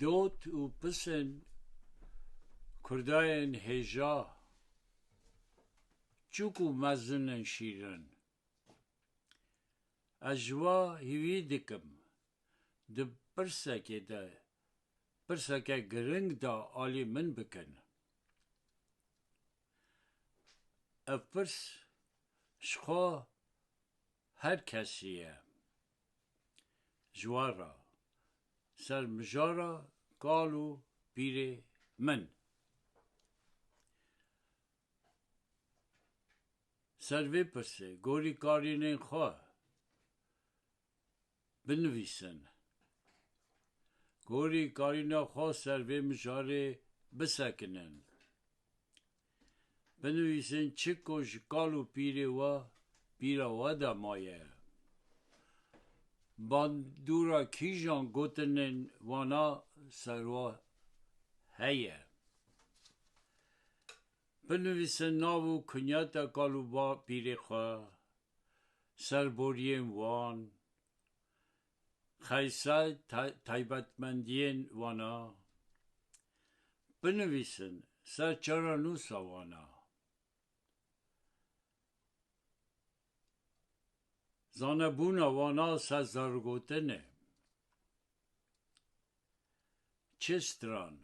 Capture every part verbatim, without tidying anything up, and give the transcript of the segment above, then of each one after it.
Dot û pisên Kurdayên hêja, çûk û mezin in şîrin. Ez ji we hîvî dikim, di pirsekê de, pirseke giring de alî min bikin. Ev pirs ji xwe her kesî ye. Ji we re, ser mijara kal û pîrê min. Ser vê pirsê, gorî karînên xwe binivîsin. Gorî karîna xwe ser vê mijarê bisekinin. Binivîsin çi ku ji kal û pîrê we, pîra we de maye. Bandora kîjan gotinên wana ser we heye. Binivîsin nav û kunyeta kal û ba pîrê xwe, serboriyên wan, xeysay tay-, taybetmendiyên wana. Binivîsin ser çarenûsa wana. Zanebûna wana ser zargotin e. Çi stran,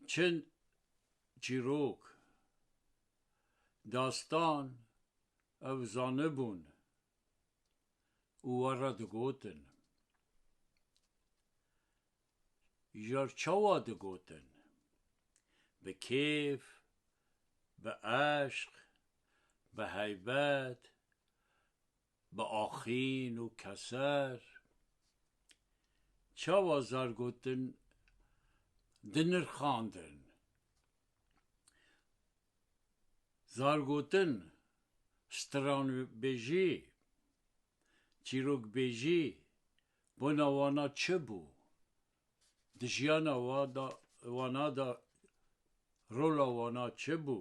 çi çîrok, dastan ew zanibûn û we re digotin. Îcar çawa digotin? Bi kêf, bi eşq, bi heybet, bi axîn û keser. Çawa zargotin dinirxandin? Zargotin, stranbêjî, çîrokbêjî, bona wana çi bû? Di jiyana wa da, wana da rola wana çi bû?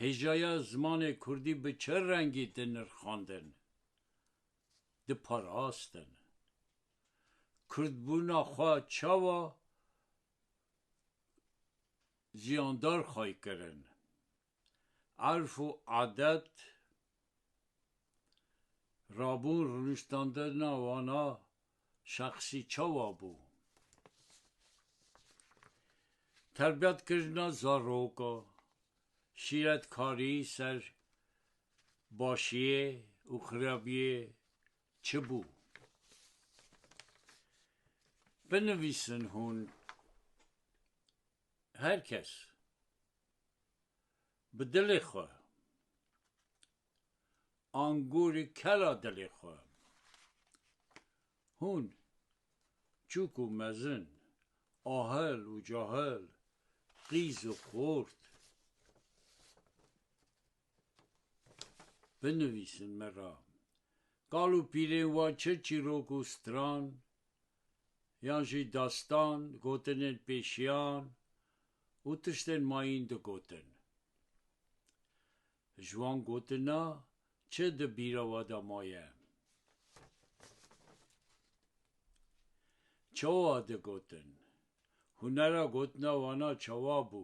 Hêjaya zimanê kurdî bi çi rengî dinirxandin, diparastin? Kurdbûna xwe çawa jiyandar xwey kirin? Erf û adet, rabûn, rûniştandina wana şexsî çawa bû? Terbiyetkirina zaroka, şîretkarî ser başiyê û xirabiyê çi bû? Binivîsin hûn, her kes bi dilê xwe, angorî kela dilê xwe. Hûn, çûk û mezin, ahil û cahil, qîz û xort, binivîsin me re. Kal û pîrên wan çi çîrok û stran, yan jî dastan, gotinên pêşiyan û tiştên mayîn digotin. Ji wan gotina çi di bîra we de maye? Çawa digotin? Hunera gotina wana çawa bû?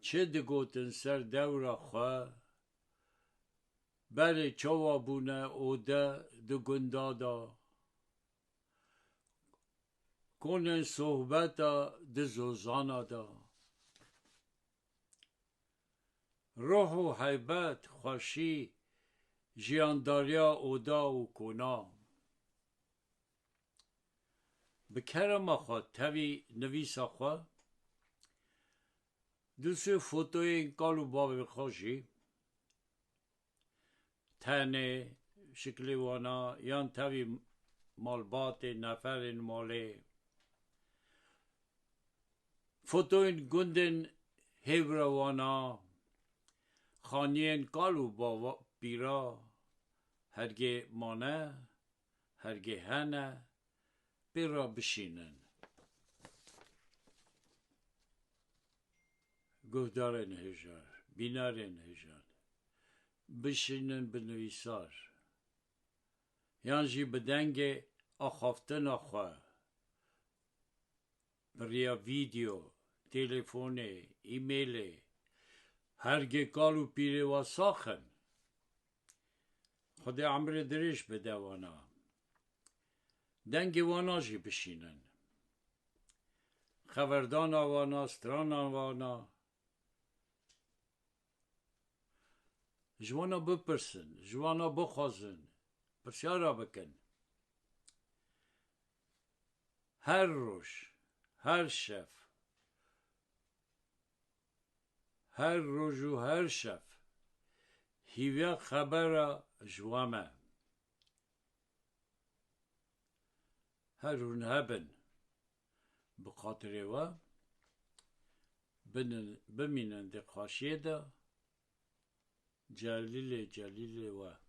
Çi digotin ser dewra xwe? Berê çawa bûne ode di gunda de? Konên sohbeta di zozana de. Ruh û heybet, xweşî, jiyandariya oda û kona. Bi kerema xwe tevî nivîsa xwe, du sê fotoyên kal û bavê xwe jî, tenê, şiklê wana yan tevî malbatê, neferên malê, fotoyên gundên hêvra wana, xaniyên kal û bava-, pîra, hergê mane, hergê hene, pê re bişînin. Guhdarên hêja, bînerên hêja, bişînin bi nivîsar, yan jî bi dengê axaftina xwe bi riya vîdeo, telefonê, e-mailê, hergê kal û pîrê we sax in. Xwedê emrê dirêj bide wana. Dengê wana jî bişînin. Xeverdana wana, strana wana, ji wana bipirsin, ji wana bixwazin, pirsyara bikin. Her roj, her şev, her roj û her şev hîviya xebera ji we me. Her hûn hebin bi xatirê we, binin, bimînin di xweşiyê de, Celîlê, Celîlê we.